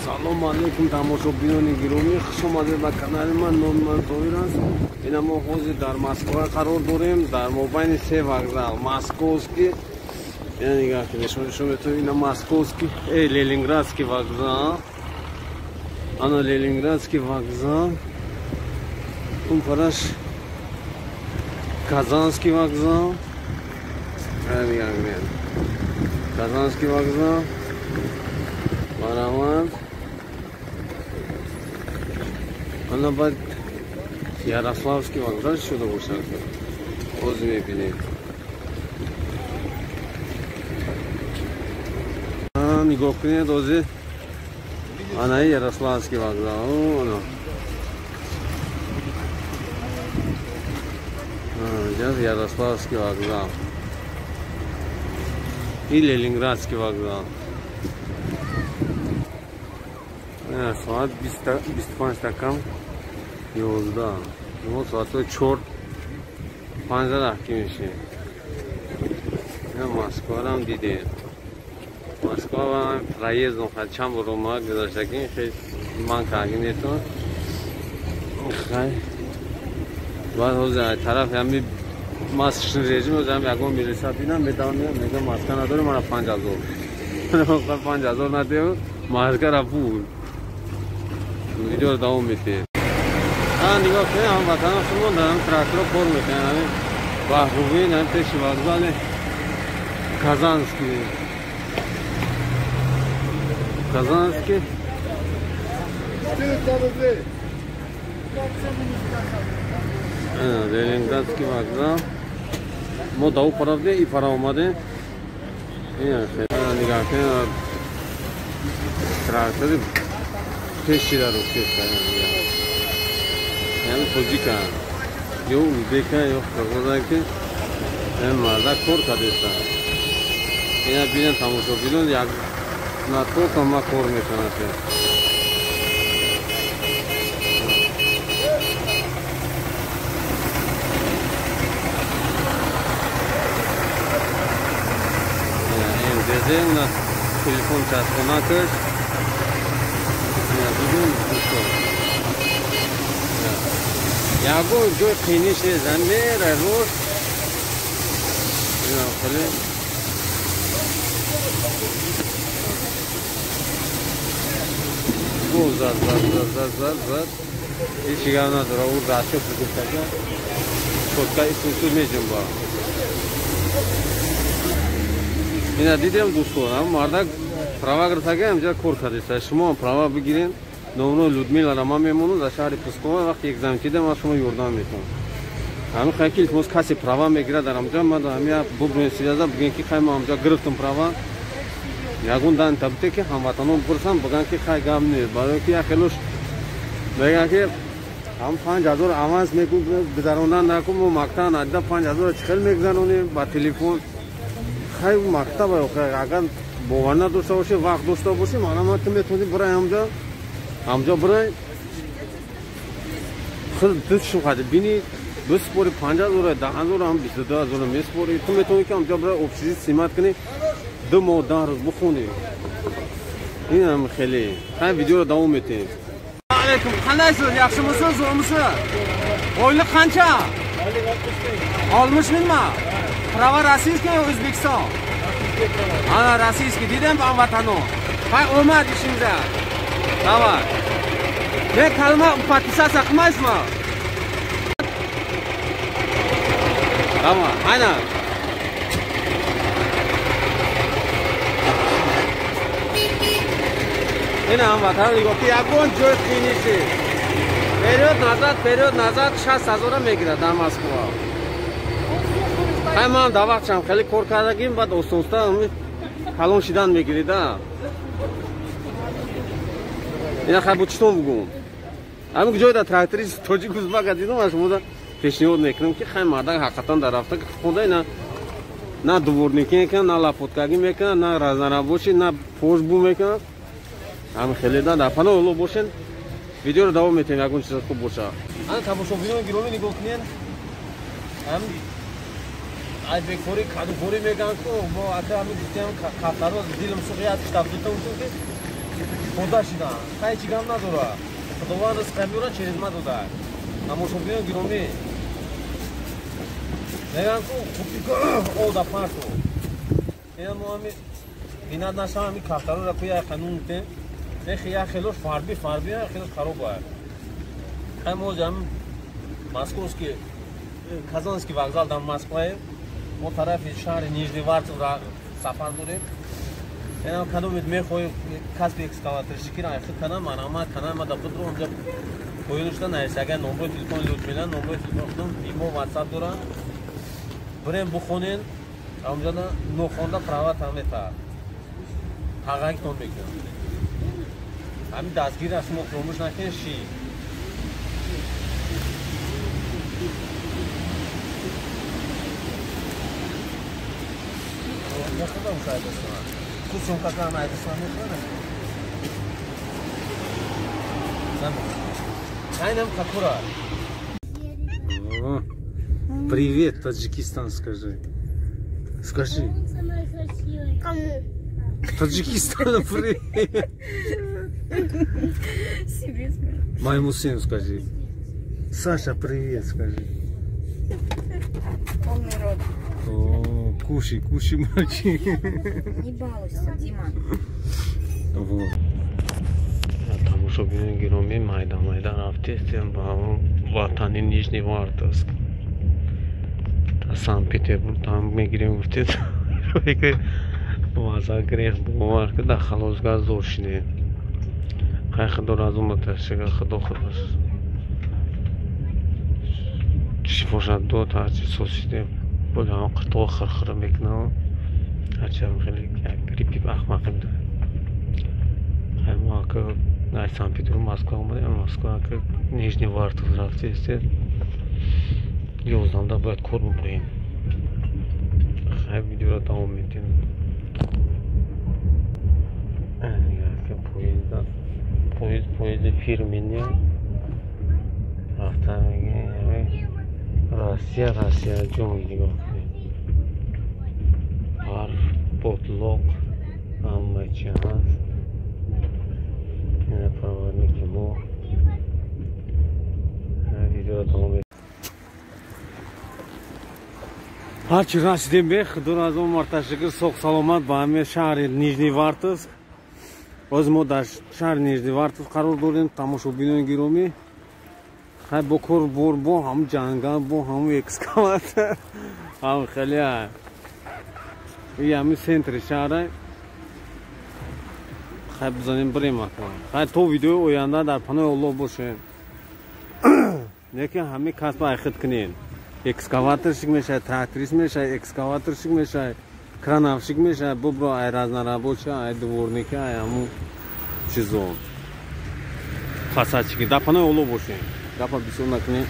Салом алейкум тамошобинони гиромӣ, хуш омадед ба канали ман. Номи ман Зоир аст. Ина мо ҳозир дар Москва қарор дорем, дар мобайни се вокзал. Московский, ина нигоҳ кунед, шумо метавонед, ина Московский, Ленинградский вокзал. Ана Ленинградский вокзал. Он параш Казанский вокзал. Ина нигоҳ кунед. Казанский вокзал. Марамад. Ана баъд Ярославский вокзал шуда бошад. Боз мебинем. Нигоҳ кунед, ҳозир ана Ярославский вокзал. Ана. Ярославский вокзал. И Ленинградский вокзал. Соат 25 кам 11. Мо соатҳои 4-5 рафтӣ мешем. Москварам дидем. Москва проездом чанд бор омад гузаштагӣ, хеле ман карги нетон. Хай. Баъд ҳозир тарафи ҳами масочный режим ҳозир ҳам ягон милиса бинам, медавам, мегӯям маска надорем, мана 5000. 5000 надем, маскара пул. Видеоро давом медиҳем. Нигоҳ кунед, ҳамватанон шумо дар ҳам тракторо кор мекунанд. Ҳамин Баҳрубин, ҳам пеши вокзали Казанский. Казанский. Ленинградский вокзал. Мо да ӯ пара будем, и пара омадем. Нигоҳ кунед, трактори пешира ро кеста. Яъне тоҷика ё узбека ё қирғиза ки марда кор кардеста. Ина бинен тамошобинон, як натока ма кор мекунад. МДЗ на телефон часпонакаш. Дидем дӯстон. Ягон ҷой қиниш нест, мера рост. Ина хеле гол зад, зад, зад, зад, зад, зад. Ҳеҷ гап надора, ӯ расчёт гуфтага. Чотка исусу меҷунба. Ина дидем дӯстон, ҳам мардак права гирифтага, ҳамҷа кор кардеста. Шумо ҳам права бигирен. Номро Людмилара ман мемонам дар шаҳри Пскова. Вақти экзамен дидам, ман шумо ёрдам метавонам. Ҳамин хай ки илтимос, касе права мегирад дар ҳамҷа, ман ҳамия бубрен сияза бигӯем ки хай ман ҳамҷа гирифтам права. Ягон дан табите ки ҳамватанон пурсам, бигӯянд ки хай гап нест. Барои ки як хелош мегӯянд ки ҳам 5000 аванс мегузарондан накун, мо мактаб надида 5000 чӣ хел мегузаронем ба телефон. Хай мактаб агар бовар надошта бошӣ, вақт дошта бошӣ, мана ман ту метавонӣ бирай ҳамҷа. Ҳамҷо бирай худ дустшум хади бини биспори 5000, 10000, ҳам 22000 меспори. Ту метавонӣ ки ҳамҷо бирай общежит симат кунӣ, 2 моҳ 10 рӯз бихонӣ. Ин ҳам хеле. Хай видеоро давом медиҳем. Алейкум, қандайсиз? Yaxshimisiz, zo'rmisiz? Oylik qancha? 60 mingmi? Права российский ё O'zbekiston? Ana российский dedim ҳамватанон. Хай омад ishingizga. Давай. Men kalima подписаться qilmaysizmi? Давай, aynan. Ина ҳамватан нигоҳ ки ягон ҷой қиниши. Вперед назад, вперед назад 60 000 мегирад дар Москва. Хай ман дар вақтшам хеле кор кардагим, баъд оста-оста калон шидан мегирида. Ина хай бо читон бугум. Ҳамин ҷой дар тракторист тоҷик узбака дидам, аз шумо пешниҳод мекунам ки хай мардак ҳақиқатан дар рафта хонда ина на дворникӣ мекунад, на лапоткагӣ мекунад, на разнорабочий, на пошбу мекунад. Ҳамин хеле да дар паноҳи Аллоҳ бошен. Видеоро давом метиҳем, ягон чиз хуб боша. Ана тамошобинони гиромӣ нигоҳ кунед. Ҳам ай бекорӣ кадухорӣ мегӯянд ку мо ата ҳамин гуфтем кафтаро дилам суғият киштаб дутам ки Худа шидан. Хай чӣ гам надора. Худованд ризқа меёра через ма дода. Тамошобинони гиромӣ. Мегӯянд ку ода парту. Ина мо ҳами бинат нашава ҳами кафтарора ку як қанун гуфтем. Нехи як хелош фарби фарби, як хелош хароб ай. Хай мо ҳами Московский Казанский вокзал дар Москвае. Мо тарафи шаҳри Нижневартов сафар дорем. Инам кадомед мехоҳӣ касби экскаваторщикиро айхид кардам, марҳамат канал ма да будро онҷа поён шуда нависага номбои телефони Людмила, номбои телефон худам, имо, WhatsApp дорам. Бирем бухонен, онҷа нохонда права там мета. Ҳағагитон мекунам. Ҳамин дастгирро шумо фуромӯш накунед ши. Мехӯрдам шояд достона. Ку сумкакам айдастона мехӯрдам. Айнам какура. Привет, Таджикистан, скажи. Скажи. Кому? Таджикистан, привет. Себе скажи. Моему сыну скажи. Саша, привет, скажи. Полный рот. О, кушай, кушай, мальчик. Не балуйся, Дима. Вот. Тамошобинони гиромӣ, майда майда рафтестем ба ватани Нижневартовск. Та Санкт-Петербург там мегирем гуфтед. Ваза грех бовар ки дар халосгар зор шидем. Хай худо разумата шига худо худош. Шифошад дод ҳарчи соз шидем. Боз ҳам қиртоқ хирхира мекунам. Ҳарчиам хеле як гриппи ахмақӣ дорем. Хай мо ака аз Санкт-Петербург Москва омадем, Москва ака Нижневартов рафтестем. 11-да бояд кор бубурем. Хай видеоро давом медиҳем. Поезда поезд поезди фирменӣ рафта мегӯем Россия, Россия ҷон нигоҳ кунед. Барф, ботлоқ, ҳама чи ҳаст. Ина проводники мо. Видеоро давом медиҳем. Ҳарчи расидем бе худоро аз он марташакр соғ саломат ба ҳамин шаҳри Нижневартовск. Ҳозир мо дар шаҳри Нижневартов қарор дорем, тамошобинони гиромӣ. Хай бо кор бор, бо ҳам ҷангал, бо ҳам экскаватор, ҳам хеле и ҳамин центри шаҳра. Хай бизанем бирем ака. Хай то видеои оянда дар паноҳи Аллоҳ бошем. Лекин ҳамин касба айхид кунед. Экскаваторщик мешавад, тракторист мешавад, экскаваторщик мешавад, крановщик мешавад, бубро ай разнорабочий, ай дворники, ай ҳамун чизо. Фасадчики. Дар паноҳи Аллоҳ бошем. Гапа бисёр накунем.